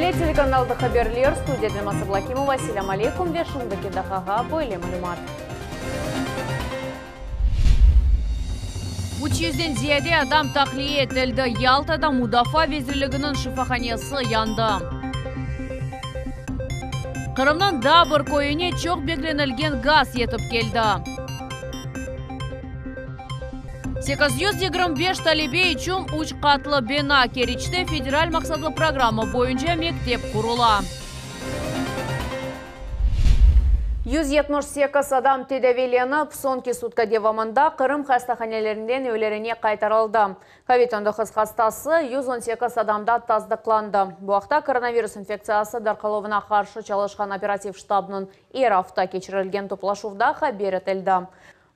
Millet telekanalında haberler, studiyada Elmaz Ablâkimova. Selâm aleyküm ve şimdiki daqqağa böyle malümat. Üç yüzden ziyade adam tahliye etildi, Yaltada Mudafaa vezirliginiñ şifahanesi yandı. Qırımnıñ daa bir köyüne çoq beklenilgen gaz yetip keldi. 825 talebe içün üç qatlı bina, Keriçte federal maqsatlı programma boyunca mektep qurula. 178 adam tedaviylenip, soñki sutka devamında Qırım hastahanelerinden evlerine qaytarıldı. Covid-19 hastası 118 adamda tasdıqlandı. Bu aqta koronavirus infektsiyası darqaluvına qarşı çalışqan operativ ştabnıñ er afta keçirilgen toplaşuvda haber etildi.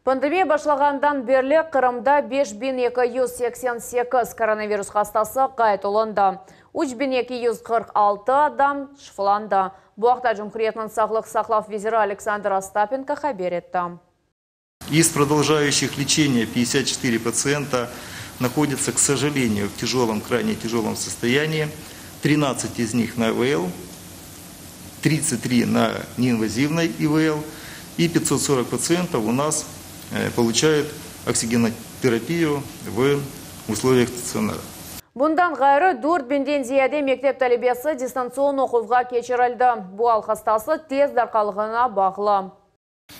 Pandemiya başlağandan berli Qırımda 5288 koronavirus hastası qayd olundı. 3246 adam şifalandı. Bu aqta Cumhuriyetniñ sağlıq saqlav veziri Aleksandr Ostapenko haber etti. Из продолжающих лечение 54 пациента находятся, к сожалению, в тяжелом, крайне тяжелом состоянии. 13 из них на ИВЛ, 33 на неинвазивной ИВЛ и 540 пациентов у нас получают оксигенотерапию в условиях стационара. Bundan ğayrı 4000-den ziyade mektep talebesi distantsion oquvğa keçirildi. Bu al hastası tez darqalğanına bağlı.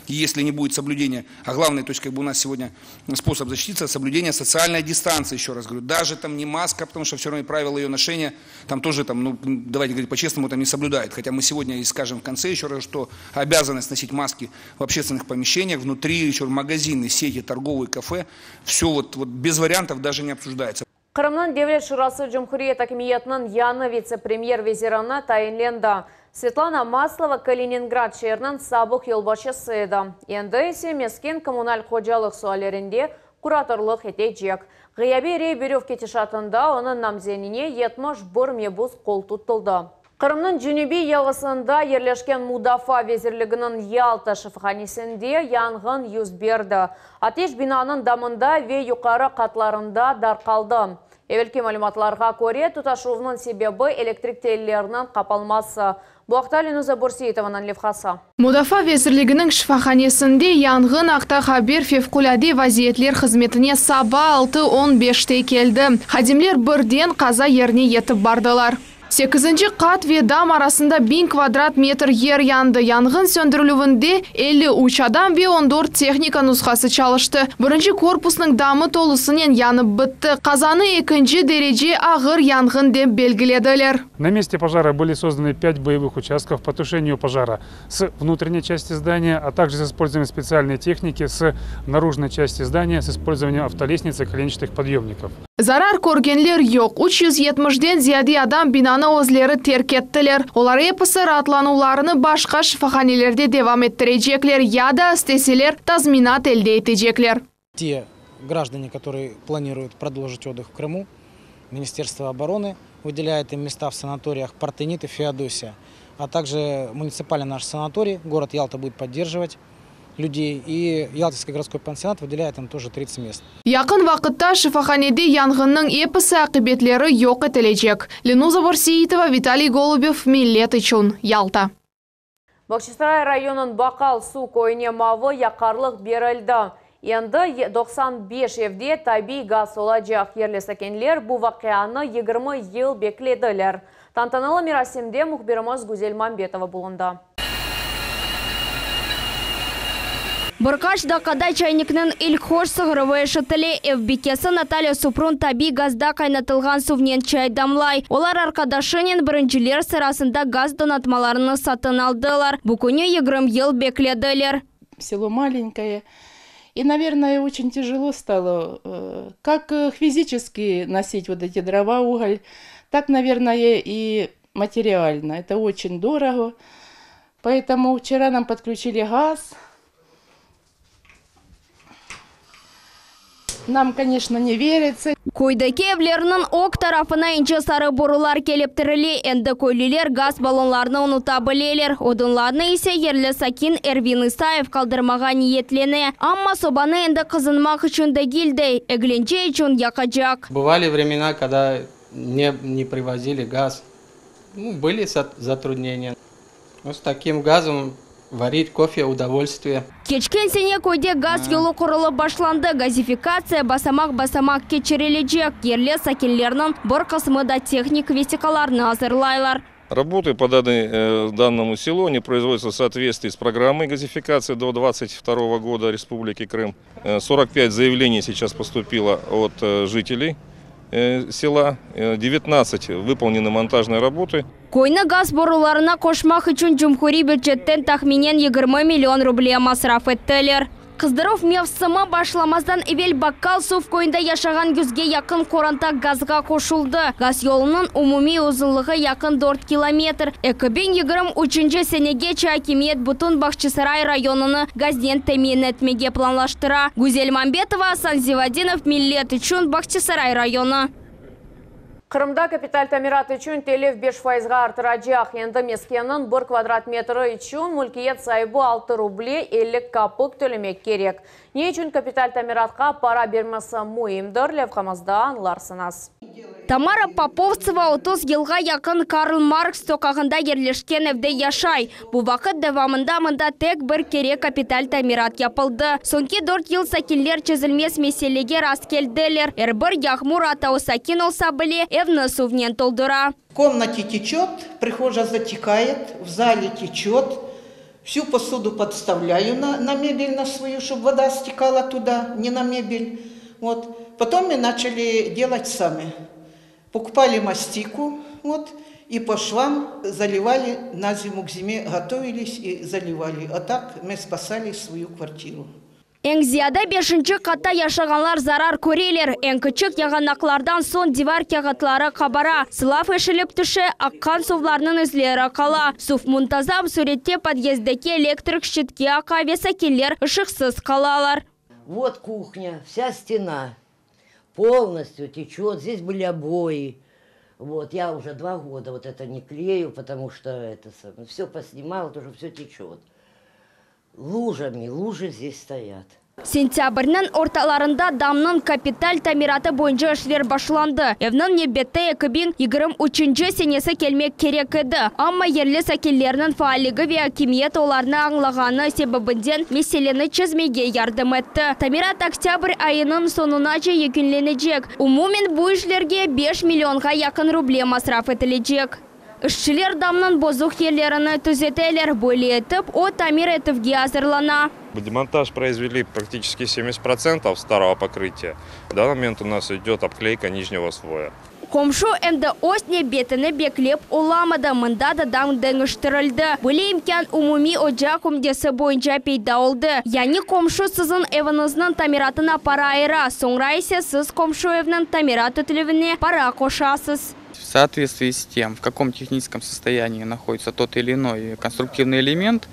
И если не будет соблюдения, а главное, то есть как бы у нас сегодня способ защититься, соблюдение социальной дистанции, еще раз говорю, даже там не маска, потому что все равно и правила ее ношения там тоже там, ну, давайте говорить по-честному, там не соблюдают. Хотя мы сегодня и скажем в конце еще раз, что обязанность носить маски в общественных помещениях, внутри, еще магазины, сети, торговые, кафе, все вот без вариантов даже не обсуждается. Qırımnıñ Devlet Şurası Cumhuriyet akimiyetiniñ yañı vitse-premyer veziri tayinlendi. Svetlana Maslova Kaliningrad şeeriniñ sabıq yolbaşçısı edi. Endi ise mesken kommunal hocalıq suallerinde kuratorlıq etecek. Ğıyabiy rey berüv ketişatında onıñ namzetine 71 mebus qol tutuldı. Qırımnıñ cenübiy yalısında yerleşken Mudafaa vezirliginiñ Yalta şifahanesinde yanğın yüz berdi. Ateş binanıñ damında ve yuqarı qatlarında darqaldı. Evelki malümatlarğa köre, tutaşuvnıñ sebebi elektrik telleriniñ qapalması. Bu aqta Lenuza Bürseitovanıñ levhası. Mudafaa vezirliginiñ şifahanesinde yanğın aqta haber fevqulâde vaziyetler hızmetine saba 6.15-te keldi. Hadimler birden qaza yerine yetip bardılar. Sekizinci qat ve dam arasında 1000 kvadrat metr yer yandı. Yanğın söndürilüvinde 53 adam ve 14 tehnika nushası çalıştı. Birinci korpusnıñ damı tolusınen yanıp bitti. Qazanı ekinci derece ağır yanğın dep belgilediler. На месте пожара были созданы пять боевых участков по тушению пожара с внутренней части здания, а также с использованием специальной техники с наружной части здания с использованием автолестниц и коленчатых подъемников. Zarar körgenler yoq. 370-den ziyade adam binanı özleri terk ettiler. Olar episi raatlanuvlarını başqa şifahanelerde devam ettirecekler ya da isteseler tazminat elde etecekler. Те граждане, которые планируют продолжить отдых в Крыму, Министерство обороны выделяет им места в санаториях Партенит и Феодосия, а также муниципальный наш санаторий, город Ялта будет поддерживать людей, и Ялтинский городской пансионат выделяет им тоже 30 мест. Yaqın vaqıtta şifahanede yanğınnıñ episi aqibetleri yoq etilecek. Lenuza Borseitova, Vitaliy Golubev, Millet içün, Yalta. Bağçasaray rayonınıñ Baqal Suv köyüne mavı yaqarlıq berildi. Endi 95 evde tabiiy gaz olacaq. Yerli sakinler bu vaqianı 20 yıl beklediler. Tantanalı merasimde mühbirimiz Güzel Mambetova bulundı. Bir qaç daqqada çaynikniñ ilk hoş sığıruvı eşitile. Ev bikesi Natalya Suprun tabiiy gazda qaynatılğan suvnen çay damlay. Olar arqadaşınen birinciler sırasında gaz donatmalarını satın aldılar. Bu künü 20 yıl beklediler. Село маленькое. И, наверное, очень тяжело стало, как физически носить вот эти дрова, уголь, так, наверное, и материально. Это очень дорого. Поэтому вчера нам подключили газ. Нам, конечно, не верится. Köydeki evlerniñ ög tarafına ince sarı borular kelip tirele. Endi köylüler gaz ballonlarını unuta bileler. Odunlarnı ise yerli sakin Ervin Isayev qaldırmağa niyetlene. Amma sobanı endi qızınmaq içün degil de, eglence içün yaqacaq. Бывали времена, когда не привозили газ. Ну, были затруднения. Но с таким газом варить кофе удовольствие. Keçken sene köyde gaz yolu qurulıp başlandı. Gazifikatsiya basamaq-basamaq keçirilecek. Yerli sakinlerniñ bir qısmı da tehnik vesiqalarnı azırlaylar. Работы по э, данному селу они производятся в соответствии с программой газификации до 2022 года Республики Крым. 45 э, заявлений сейчас поступило от э, жителей села, 19 выполнены монтажные работы. Köyni gaz borularına qoşmaq içün cumhuriy bücetten tahminen 20 million ruble masraf ettiler. Qızdıruv mevsimi başlamazdan evel Bakkal Suv köyünde yaşağan yüzge yaqın qoranta gazğa qoşuldı. Gaz yolunıñ umumiy uzunlığı yaqın 4 kilometr. 2023 senegece akimiyet bütün Bağçasaray rayonını gaznen temin etmege planlaştıra. Güzel Mambetova, Asan Zivadinov, Millet içün Bağçasaray rayonı. Qırımda kapital tamirat içün telef 5 fayızğa arttıracaq. Endi meskenniñ 1 kvadrat metri içün mülkiyet saibi 6 ruble 50 kapik tölemek kerek. Ne içün kapital tamiratqa para bermesi müimdir, levhamızda añlarsıñız. Тамара Поповцева 30 yılğa yaqın Карл Маркс soqağında yerleşken evde yaşay. Bu vaqıt devamında mında tek bir kere kapital tamirat yapıldı. Soñki 4 yıl sakinler çezilmez meselege rast keldiler. Er bir yağmur atta sakin olsa bile evni suvnen toldura. В комнате течет, прихожая затекает, в зале течет. Всю посуду подставляю на, на мебель на свою, чтобы вода стекала туда, не на мебель. Вот. Потом мы начали делать сами. Покупали мастику, вот, и по швам заливали на зиму, к зиме готовились и заливали. А так мы спасали свою квартиру. Eñ ziyade beşinci qatta yaşağanlar zarar köreler. Eñ küçük yağanaqlardan soñ divar kâğıtları qabara. Sılav eşilip tüşe, aqqan suvlarnıñ izleri qala. Suv muntazam sürette podyezddeki elektrik şçitke aqa ve sakinler ışıqsız qalalar. Вот кухня, вся стена полностью течет. Здесь были обои. Вот, я уже два года вот это не клею, потому что это все поснимала, тоже все течет. Лужами, лужи здесь стоят. Sentâbrniñ ortalarında damnıñ kapital tamiratı boyunca işler başlandı. Evniñ nevbeti 2023 senesi kelmek kerek edi. Amma yerli sakinlerniñ faalligi ve akimiyet olarnı añlağanı sebebinden meseleni çezmege yardım etti. Tamirat oktâbr ayınıñ soñunace yekünlenecek. Umumen bu işlerge 5 millionğa yaqın ruble masraf etilecek. İşçiler damnıñ bozuq yerlerini tüzeteler. Böyle etip o tamir etüvge azırlana. Демонтаж произвели практически 70% старого покрытия. В данный момент у нас идет обклейка нижнего слоя. Qomşu endi öz nevbetini beklep olamadı. Mında da dam deñiştirildi. Böyle imkân umumiy ocaq ümdesi boyunca peyda oldı. Yani qomşu siziñ eviñizniñ tamiratına para ayıra, soñra ise siz qomşu evniñ tamirat etilüvine para qoşasız. В соответствии с тем, в каком техническом состоянии находится тот или иной конструктивный элемент,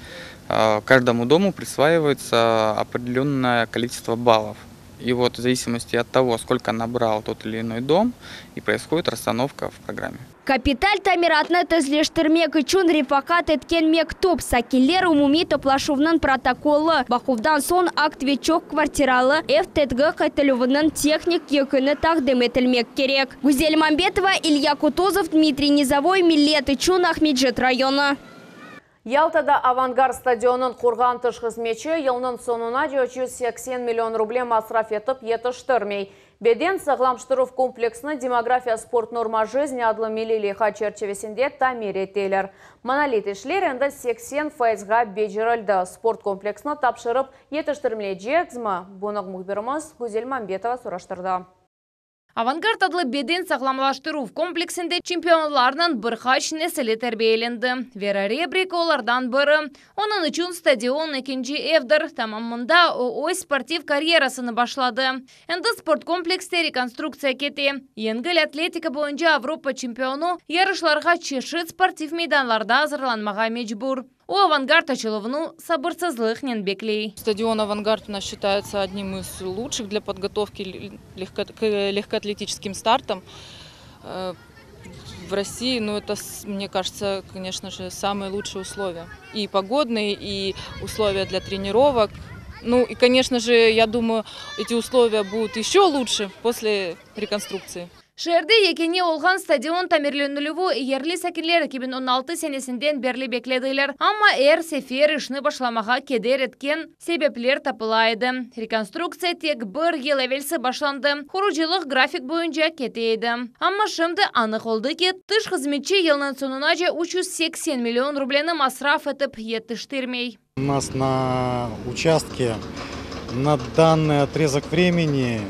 э, каждому дому присваивается определенное количество баллов. И вот в зависимости от того, сколько набрал тот или иной дом, и происходит расстановка в программе. Kapital tamiratnı tezleştirmek içün refaqat etken mektüp sakinler umumiy toplaşuvnıñ protokolı. Baquvdan soñ akt ve çoq kvartiralı ev tedqiq etilüviniñ tehnik yeküni taqdim etilmek kerek. Güzel Mambetova, İlya Kutuzov, Dmitriy Nizavoy, Millet içün Aqmescit rayonı. Yaltada Avangard stadionınıñ qurğan tış hızmetçi yılnıñ soñunace 380 million ruble masraf etip yetiştirmey. Beden sağlamlaştıruv kompleksini «Демография спорт норма жизни» adlı milliy leyha çerçivesinde tamir eteler. Monolit işler endi 80 fayızğa becerildi. Sport kompleksini tapşırıp yetiştirilecekmi? Bunı mühbirimiz Güzel Mambetova soraştırdı. Avangard adlı beden sağlamlaştıruv kompleksinde çempionlarnıñ bir qaç nesili terbiyelendi. Vera Rebrik olardan biri. Onıñ içün stadion ekinci evdir. Tamam mında o öz sportiv karyerasını başladı. Endi sport komplekste rekonstruktsiya kete. Yengil atletika boyunca Avropa çempionı yarışlarğa çeşit sportiv meydanlarda azırlanmağa mecbur. O Avangard açıluvını sabırsızlıqnen bekley. Стадион «Авангард» у нас считается одним из лучших для подготовки легко, к легкоатлетическим стартам. Э, В России, ну, это, мне кажется, конечно же, самые лучшие условия. И погодные, и условия для тренировок. Ну, и, конечно же, я думаю, эти условия будут еще лучше после реконструкции. Şeerde yekâne olğan stadion tamirlenilüvi yerli sakinler 2016 senesinden berli beklediler. Amma er sefer işni başlamağa keder etken sebepler tapıla edi. Rekonstruktsiya tek bir yıl evelsi başlandı. Qurucılıq grafik boyunca kete edi. Amma şimdi anıq oldı ki, tış hızmetçi yılnıñ soñunace 380 million rubleni masraf etip yetiştirmey. У нас на участке на данный отрезок времени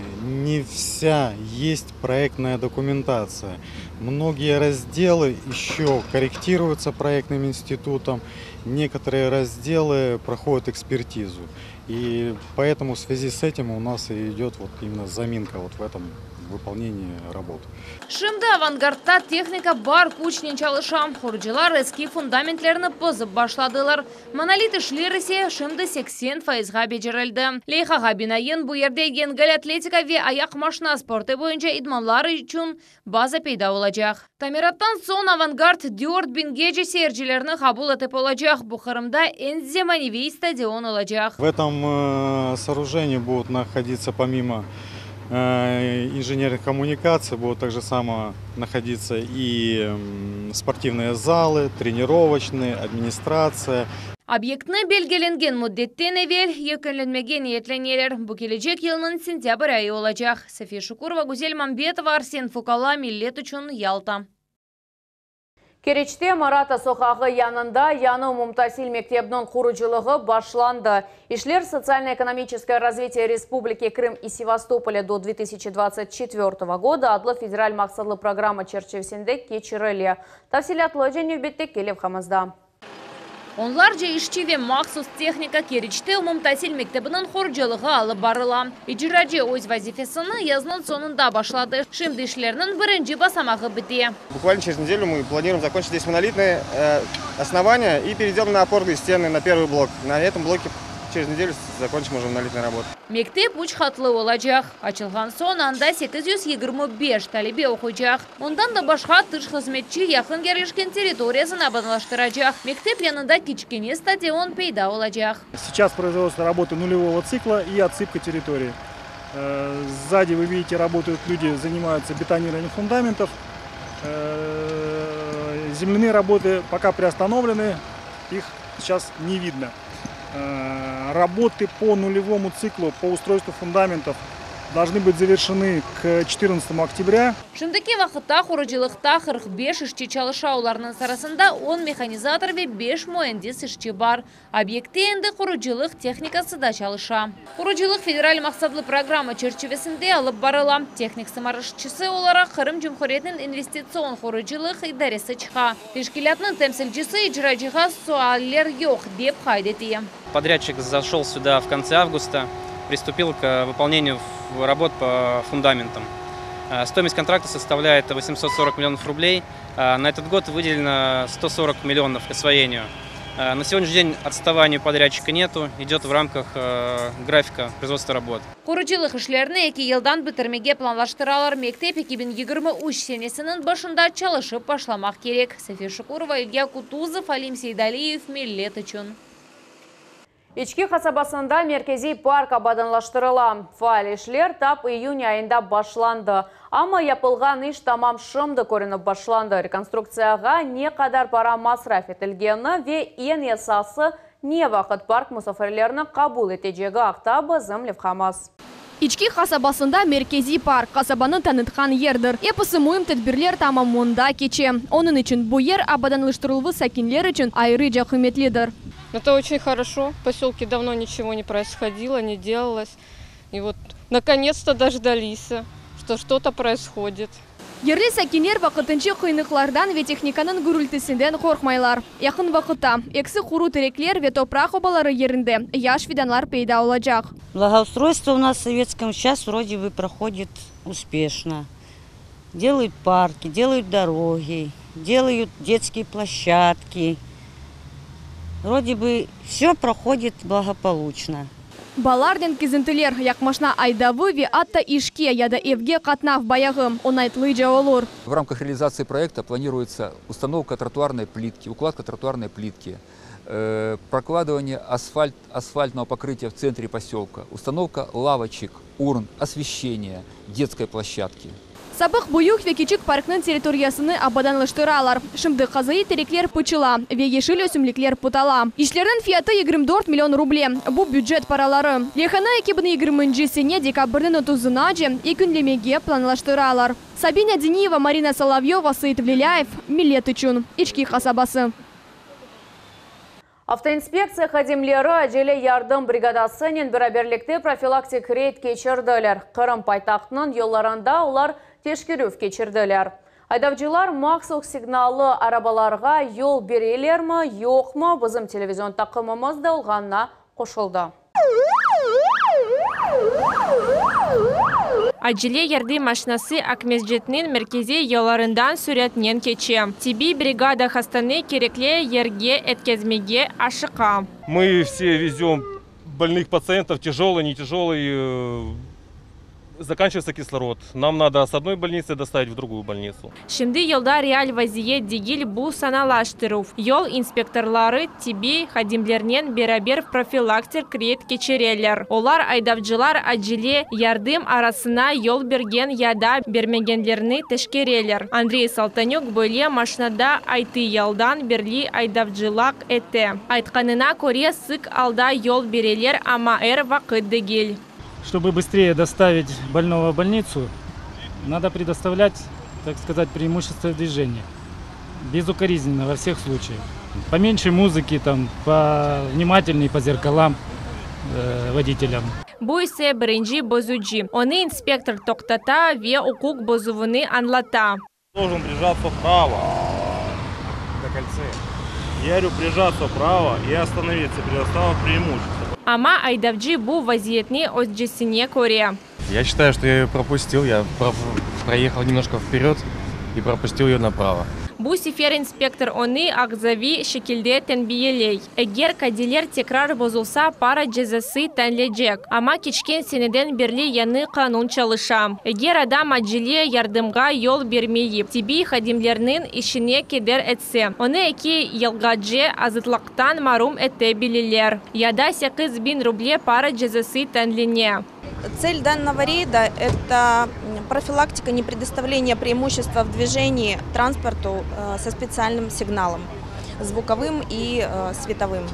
не вся есть проектная документация. Многие разделы еще корректируются проектным институтом, некоторые разделы проходят экспертизу. И поэтому в связи с этим у нас и идет вот именно заминка вот в этом выполнении работ. Şimdi Avangardta tehnika bar küçnen çalışa. Qurucılar eski fundamentlerni bozıp başladılar. Monolit işler ise şimdi 80 fayızğa becerildi. Leyhağa binaen bu yerde yengil atletika ve ayaq maşina sportı boyunca idmanlar içün baza peyda olacaq. Tamirattan soñ Avangard 4000gece seyircilerni qabul etip olacaq. Bu Qırımda eñ zemaneviy stadion olacaq. В этом э, сооружении будут находиться помимо э, инженерных коммуникаций, будут также само находиться и м, спортивные залы, тренировочные, администрация. Obyektni belgilengen müddetten evel yekünlemege niyetleneler. Bu kelecek yılnıñ sentâbr ayı olacaq. Safiye Şukurova, Güzel Mambetova, Arsen Fukala, Millet içün Yalta. Keriçte Marata soqağı yanında yañı umumtasil mektebiniñ qurucılığı başlandı. İşler социально-экономическое развитие Республики Крым и Севастополя до 2024 года adlı federal maqsatlı programma çerçivesinde keçirile. Tafsilâtlıca nevbetteki levhamızda. Onlarca işçi ve mahsus tehnika Keriçte umumtasil mektebiniñ qurucılığı alıp barıla. İcracı öz vazifesini yaznıñ soñunda başladı. Şimdi işlerniñ birinci basamağı bite. Буквально через неделю мы планируем закончить здесь монолитные э, основания и перейдем на опорные стены, на первый блок. На этом блоке через неделю закончим уже монолитные работы. Mektep üç qatlı olacaq. Açılğan soñ anda 825 talebe oquycaq. Ondan da başqa tış hızmetçi yaqın yerleşken territoriyasını abadanlaştıracaq. Mektep yanında kiçkene stadion peyda olacaq. Сейчас производятся работы нулевого цикла и отсыпка территории. Э, Сзади вы видите, работают люди, занимаются бетонированием фундаментов. Э, Земляные работы пока приостановлены, их сейчас не видно. Э, Работы по нулевому циклу, по устройству фундаментов должны быть завершены к 14 октября. Şimdiki vaqıtta qurucılıqta 45 işçi çalışa olarnıñ arasında 10 mehanizator ve 5 müendis işçi bar. Obyektte endi qurucılıq tehnikası da çalışa. Qurucılıq federal maqsatlı programma çerçivesinde alıp barıla. Tehnik sımarışçısı olaraq Qırım Cumhuriyetiniñ investitsion qurucılıq idaresi çıqa. Teşkilâtnıñ temsilcisi icracığa sualler yoq dep qayd ete. Подрядчик зашел сюда в конце августа, приступил к выполнению работ по фундаментам. Э, Стоимость контракта составляет 840 миллионов рублей. Э, На этот год выделено 140 миллионов к освоению. Э, На сегодняшний день отставания подрядчика нету, идет в рамках э, графика производства работ. Qurucılıq işlerini eki yıldan bitirmege planlaştıralar. Mektep 2023 senesiniñ başında çalışıp başlamaq kerek. Safiye Şukurova, İlya Kutuzov, Alim Seydaliyev, Millet içün. İçki qasabasında merkeziy park abadanlaştırıla. Faal işler tap iyün ayında başlandı. Amma yapılğan iş tamam şimdi körünip başlandı. Rekonstruktsiyağa ne qadar para masraf etilgeni ve eñ esası ne vaqıt park musafirlerini qabul etecegi aqta bizim levhamız. İçki qasabasında merkeziy park qasabanı tanıtqan yerdir. Episi müim tedbirler tamam mında keçe. Onıñ içün bu yer abadanlaştırıluvı sakinler içün ayrıca qıymetlidir. Это очень хорошо. В поселке давно ничего не происходило, не делалось. И вот наконец-то дождались, что что-то происходит. Yerli sakinler vaqtınca qıyınlıqlardan ve tehnikanıñ gürültisinden qorqmaylar. Yaqın vaqıtta eski quru terekler ve topraq obaları yerinde yaş fidanlar peyda olacaq. Благоустройство у нас в Советском сейчас вроде бы проходит успешно. Делают парки, делают дороги, делают детские площадки. Вроде бы все проходит благополучно. Balalarnen kezintiler, ayaqmaşina aydavı ve atta işke ya da evge qatnav bayağı oñaytlıca olur. В рамках реализации проекта планируется установка тротуарной плитки, укладка тротуарной плитки, э, прокладывание асфальт, асфальтного покрытия в центре поселка, установка лавочек, урн, освещения, детской площадки. Sabıq büyük ve kiçik parknıñ territoriyasını abadanlaştıralar. Şimdi qazaiy terekler pıçıla ve yeşil ösümlikler putala. İşlerniñ fiyatı 24 million ruble. Bu bücet paraları. Leyhanı 2020 sene dekabrniñ otuzınace yekünlemege planlaştıralar. Sabina Diniyeva, Marina Solovyova, Seit Velilâyev, Millet içün, İçki qasabası. Avtoinspektsiya hadimleri acele yardım brigadasınen beraberlikte profilaktik reyd keçirdiler. Qırım paytahtınıñ yollarında olar teşkerüv keçirdiler. Aydavcılar mahsus signallı arabalarğa yol berelermi, yoqmı, bizim televizion taqımımız da olğanına qoşuldı. Acele yardım maşinası Aqmescitniñ merkeziy yollarından süratnen keçe. Tibbiy brigada hastanı kerekli yerge etkezmege aşıqa. Мы все везем больных пациентов, тяжелый, не тяжелый, э, заканчивается кислород. Нам надо с одной больницы доставить в другую больницу. Şimdi yolda real vaziyet degil, bu sanalaştıruv. Yol inspektorları tibbiy hadimlernen beraber profilaktik reyd keçireler. Olar aydavcılar acele yardım arabasına yol bergen ya da bermegenlerini teşkereler. Andrey Saltanük böyle maşinada altı yıldan berli aydavcılıq ete. Aytqanına köre, sıq alda yol bereler, amma er vaqıt degil. Чтобы быстрее доставить больного в больницу, надо предоставлять, так сказать, преимущество движения. Безукоризненно во всех случаях. Поменьше музыки, там, повнимательнее по зеркалам э, водителям. Bu ise birinci bozucı. Onı inspektor toqtata ve uquq bozuvını añlata. Должен прижаться вправо на кольце. Я говорю, прижаться вправо и остановиться, предоставив преимущество. Amma aydavcı bu vaziyetni özcesine köre. Я считаю, что я ее пропустил. Я проехал немножко вперед и пропустил ее направо. Bu sefer inspektor onı ağzaviy şekilde tenbiyeley. Eger qaideler tekrar bozulsa, para cezası tayinlenecek. Amma keçken seneden berli yañı qanun çalışa. Eger adam acele yardımğa yol bermeyip, tibbiy hadimlerniñ işine keder etse, onı eki yılğace azatlıqtan marum ete bileler. Ya da 8000 ruble para cezası tayinlene. Цель данного рейда – это профилактика непредоставления преимущества в движении транспорту э, со специальным сигналом, звуковым и э, световым.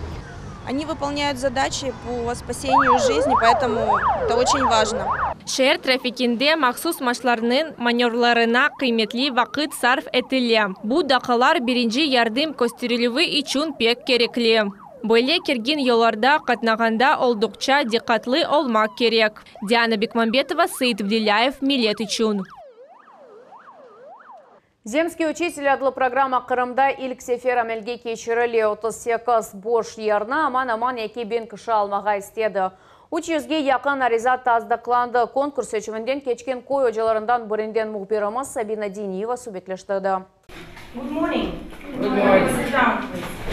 Они выполняют задачи по спасению жизни, поэтому это очень важно. Şeer trafikinde mahsus maşinalarnıñ manevrlarına qıymetli vaqıt sarf etile. Bu daqqalar birinci yardım kösterilüvi içün pek kerekli. Böyle kergin yollarda qatnağanda olduqça diqqatlı olmaq kerek. Diana Bekmambetova, Seit Velilâyev, Millet içün. Земский учитель adlı programma Qırımda ilk sefer amelge keçirile 38 boş yerni aman-aman 2000 kişi almağa istedi. 300ge yaqın ariza tasdıqlandı. Konkurs seçüvinden keçken köy ocalarından birinden mühbirimiz Sabina Diniyeva subetleşti. Good morning. Good morning. Sit down, please.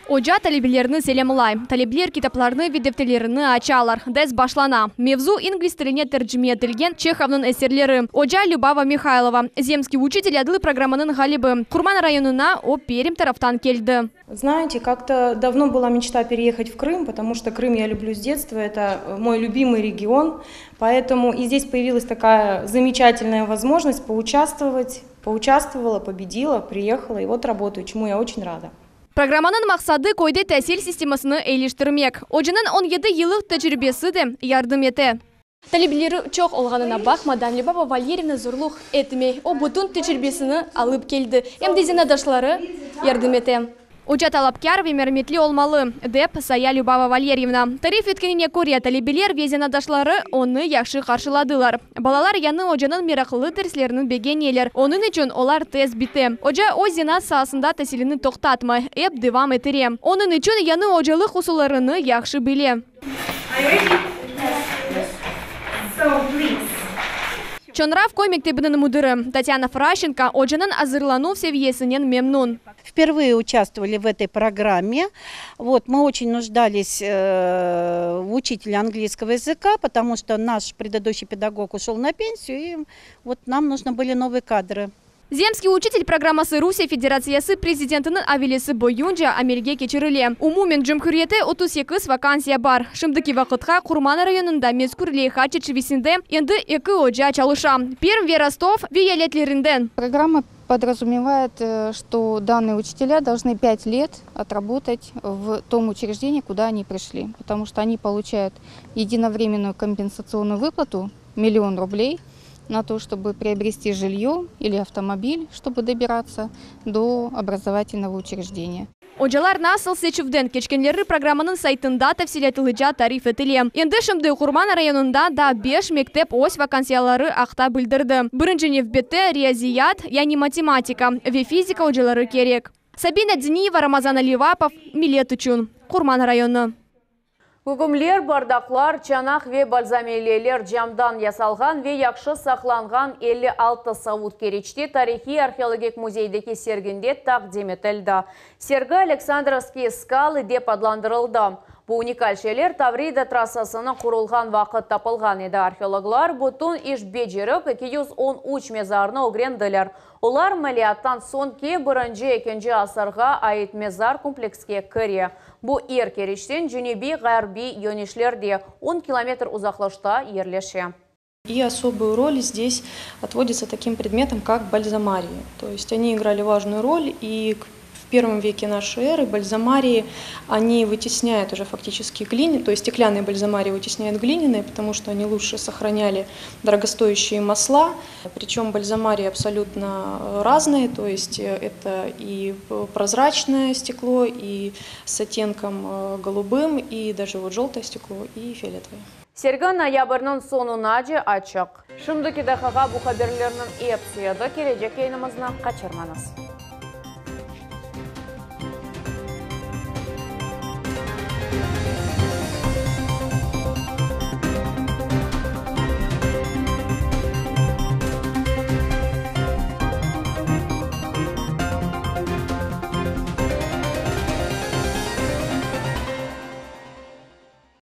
Oca talebelerni selâmlay. Talebeler kitaplarını ve defterlerini açalar. Ders başlana. Mevzu ingliz tiline tercime etilgen Çehovnıñ eserleri. Oca Любава Михайлова. Земский учитель adlı programmanıñ ğalibi. Qurman rayonına o Perm taraftan keldi. Знаете, как-то давно была мечта переехать в Крым, потому что Крым я люблю с детства, это мой любимый регион. Поэтому и здесь появилась такая замечательная возможность поучаствовать. Поучаствовала, победила, приехала и вот работаю, чему я очень рада. Programmanıñ maqsadı köyde tasil sistemasını eyiliştirmek. Ocanıñ 17 yıllıq tecribesi de yardım ete. Talebeleri çoq olğanına baqmadan Любава Валерьевна zorluq etmey. O bütün tecribesini alıp keldi. Em de zenaatdaşları yardım ete. Oca talapkâr ve merhametli olmalı, dep saya Любава Валерьевна. Tarif etkenine köre talebeler ve zenaatdaşları onı yahşı qarşıladılar. Balalar yañı ocanıñ meraqlı derslerini begeneler. Onıñ içün olar tez bite. Oca öz zenaat saasında tasilini toqtatmay, ep devam ettire. Onıñ içün yañı ocalıq usullarını yahşı bile. Are you ready? Yes. So please. Çoñrav köy mektebiniñ müdiri Tatyana Frащенко ocanıñ azırlanuv seviyesinen memnün. Впервые участвовали в этой программе. Вот, мы очень нуждались э, в учителе английского языка, потому что наш предыдущий педагог ушел на пенсию, и вот нам нужны были новые кадры. Zemskiy uçitel programması Rusiye Federatsiyası Prezidentiniñ avelesi boyunca amelge keçirile. Umumen cumhuriyette 38 vakansiya bar. Şimdiki vaqıtqa Qurman rayonında mezkür leyha çerçivesinde endi eki oca çalışa, Perm ve Rostov viyayetlerinden. Программа подразумевает, что данные учителя должны 5 лет отработать в том учреждении, куда они пришли, потому что они получают единовременную компенсационную выплату миллион рублей на то, чтобы приобрести жилье или автомобиль, чтобы добираться до образовательного учреждения. Ocalar nasıl seçüvden keçkenleri programmanıñ saytında tafsilâtlıca tarif etile. Endi şimdi Qurman rayonında da beş mektep öz vakansiyaları aqta bildirdi. Birinci nevbette riyaziyat, yani matematika ve fizika ocaları kerek. Sabina Diniyeva, Ramazan Alivapov, Millet içün, Qurman rayonı. Gügümler, bardaqlar, çanaq ve balzameleler camdan yasalğan ve yahşı saqlanğan 56 savut Keriçte tarihiy arheologik müzeydeki serginde taqdim etildi. Sergi Aleksandrovskiye skalı dep adlandırıldı. Bu unikal şeyler Tavrida trassasınıñ qurulğan vaqıt tapılğan edi. Arheologlar bütün iş becerip 213 mezarnı ögrendiler. Olar milâttan soñki birinci-ekinci asırğa ait mezar komplekske kire. Bu yer Keriçten cenübiy-ğarbiy yönelişlerde 10 kilometr uzaqlıqta yerleşe. И особую роль здесь отводится таким предметам, как бальзамарии. То есть они играли важную роль, и в первом веке нашей эры бальзамарии, они вытесняют уже фактически глины, то есть стеклянные бальзамарии вытесняют глиняные, потому что они лучше сохраняли дорогостоящие масла. Причем бальзамарии абсолютно разные, то есть это и прозрачное стекло, и с оттенком голубым, и даже вот желтое стекло, и фиолетовое. Sergi noyabrniñ soñunace açıq. Şimdiki daqiqa bu haberlerniñ episi edi. Kelecek yayınımıznı qaçırmañız.